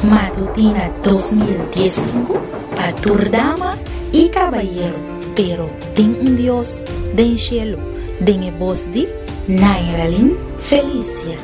Matutina 2015 pa tur dama y cabayero, pero tin un Dios den cielo, den e bos di Nairalyn Felicia.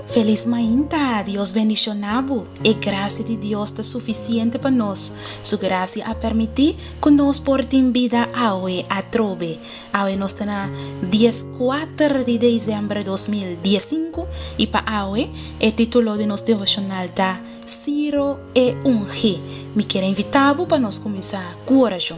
Felis mainta, Dios bendiciona bo, e gracia di Dios ta suficiente pa nos, su gracia a permiti cu nos por tin bida awe atrobe. Awe nos ta na dieskuater di december 2015 y pa awe e titulo di nos devocional ta Ciro e Ungi. Mi kier invita bo pa nos cuminsa cu oracion.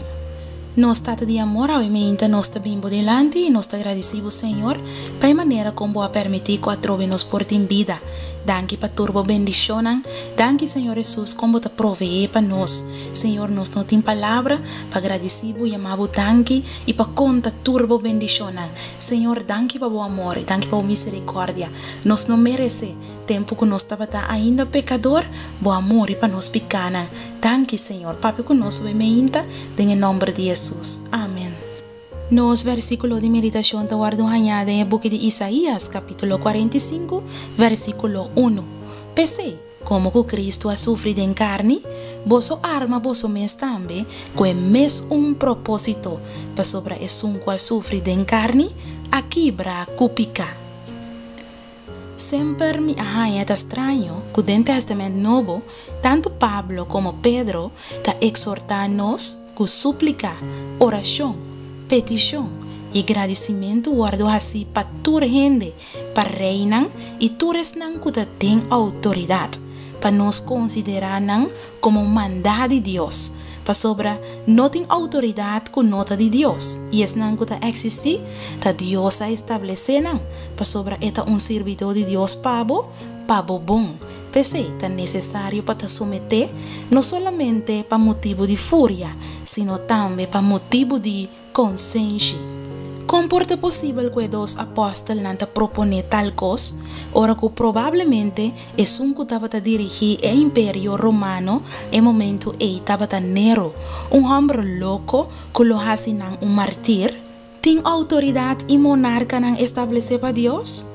Nos Tata di amor, awe meinta nos ta bin bo dilanti y nos ta gradici bo Señor pa e manera con bo a permiti cu atrobe nos por tin bida. Danki pa tur bo bendicionnan. Danki Señor Jesus con bo ta provee pa nos. Señor nos no tin palabra pa gradici bo, yama bo danki y pa conta tur bo bendicionnan. Señor danki pa bo amor y danki pa bo misericordia. Nos no merece. Tempu ku nos tabata ainda pekador, bo a muri pa nos pikanan. Danki, Señor. Papia ku nos hopi meinta, den e nòmber di Hesus. Amen. Nos versíkulo di meditashon ta wòrdu hañá den e buki di Isaías, kapítulo 45, versíkulo unu. P'esei, komo ku Kristu a sufri den karni, boso arma boso mes tambe ku e mes un propósito, pasobra esun ku a sufri den karni a kibra ku piká. Semper mi a haña ta straño ku den Tèstamènt Nobo tantu Pablo komo Pedro ta eksortá nos ku súplika, orashon, petishon i gradisimentu wòrdu hasí pa tur hende, pa reinan i tur esnan ku ta den outoridat, pa nos konsiderá nan komo mandá di Dios, pasobra no tin outoridat ku no ta di Dios, i esnan ku ta eksistí, ta Dios a establesé nan, pasobra e ta un sirbidó di Dios pa bo, pa bo bon. P'esei ta nesesario pa ta someté, no solamente pa motibu di furia, sino tambe pa motibu di Konsenshi. Kon por ta posibel ku e dos apòstelnan ta proponé tal kos, ora ku probablemente esun ku tabata dirigí e Imperio Romano e momentu ei tabata Nero, un hòmber loko ku lo hasi nan un martir? Tin outoridat i monarkanan establesé pa Dios?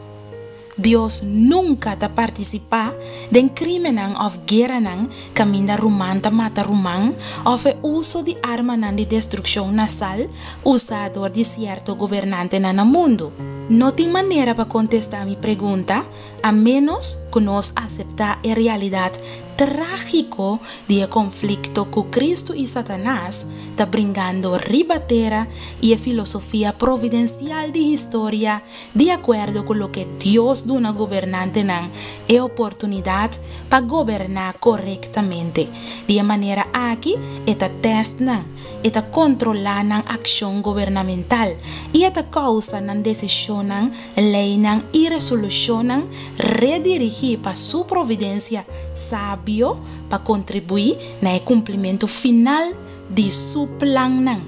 Dios nunka ta partisipá den krímennan òf gueranan kaminda ruman ta mata ruman òf e uso di armanan di destrukshon nasal usá dor di sierto gobernantenan na mundu. No tin manera pa kontestá mi pregunta a ménos ku nos aseptá e realidat trágiko di e konflikto ku Kristu i Satanas ta bringando riba tera i e filosofia providensial di historia di akuerdo ku loke Dios duna gobernantenan e oportunidat pa goberná korektamente. Di e manera aki e ta tèst nan, e ta kontrolá nan akshon gobernamental i e ta kousa nan desishonnan, leinan i resolushonnan redirigí pa su providensia sabio pa kontribuí na e kumplimentu final di su plannan.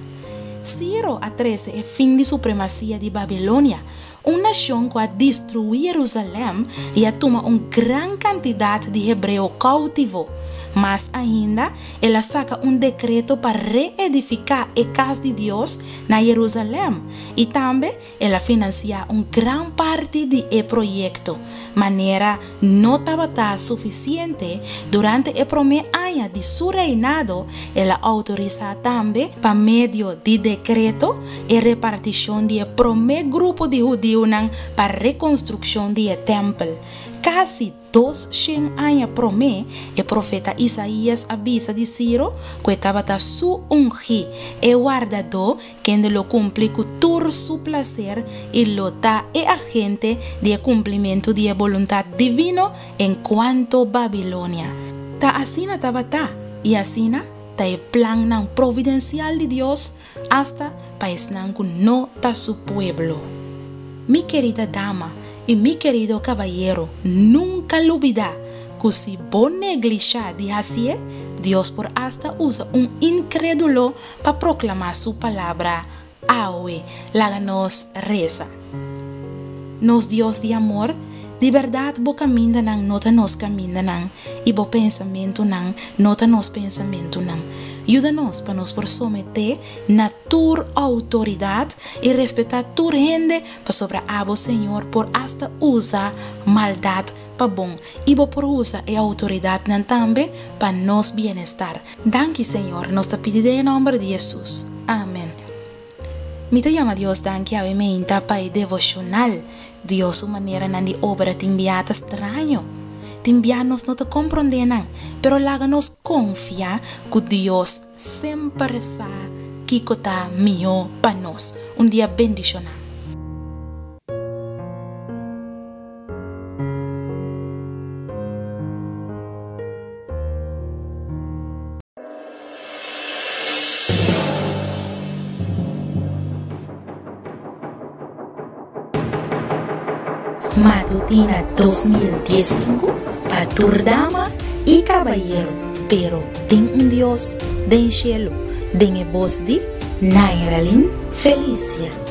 Siro a trese e fin di supremasia di Babilonia, un nashon ku a destruí Yerusalèm i a tuma un gran kantidat di hebreo koutivo. Mas ainda, el a saka un dekreto pa reedifiká e kas di Dios na Yerusalèm i tambe El a finansiá un gran parti di e proyekto. Manera no tabata sufisiente, durante e promé aña di su reinado el a outorisá tambe pa medio di dekreto e repartishon di e promé grupo di hudiunan pa rekonstrukshon di e tèmpel. Kasi 200 aña promé, e profeta Isaías a bisa di Siro ku e tabata su ungí, e wardadó kende lo kumpli ku tur su plaser i lo ta e agente di e kumplimentu di e boluntat divino en kuanto Babilonia. Ta asina tabata, i asina ta e plannan providensial di Dios asta pa esnan ku no ta su pueblo. Mi kerida dama i mi kerido kabayero, nunka lubidá ku si bo neglishá di hasié, Dios por asta usa un inkrédulo pa proklamá su palabra awe. Laga nos resa. Nos Dios di amor, di bèrdat bo kamindanan no ta nos kamindanan i bo pensamentunan no ta nos pensamentunan. Yuda nos pa nos por someté na tur outoridat i respetá tur hende pasobra abo Señor por asta usa maldat pa bon i bo por usa e outoridatnan tambe pa nos bienestar. Danki Señor, nos ta pidi den e nòmber di Hesus. Amen. Mi ta yama Dios danki awe meinta pa e devoshonal. Dios su maneranan di obra tin bia ta straño. Tin bia nos no ta komprondé nan, pero laga nos konfia ku Dios semper sa kiko ta mihó pa nos. Un dia bendishoná. Matutina 2015 pa tur dama y cabayero, pero tin un Dios den cielo, den e bos di Nairalyn Felicia.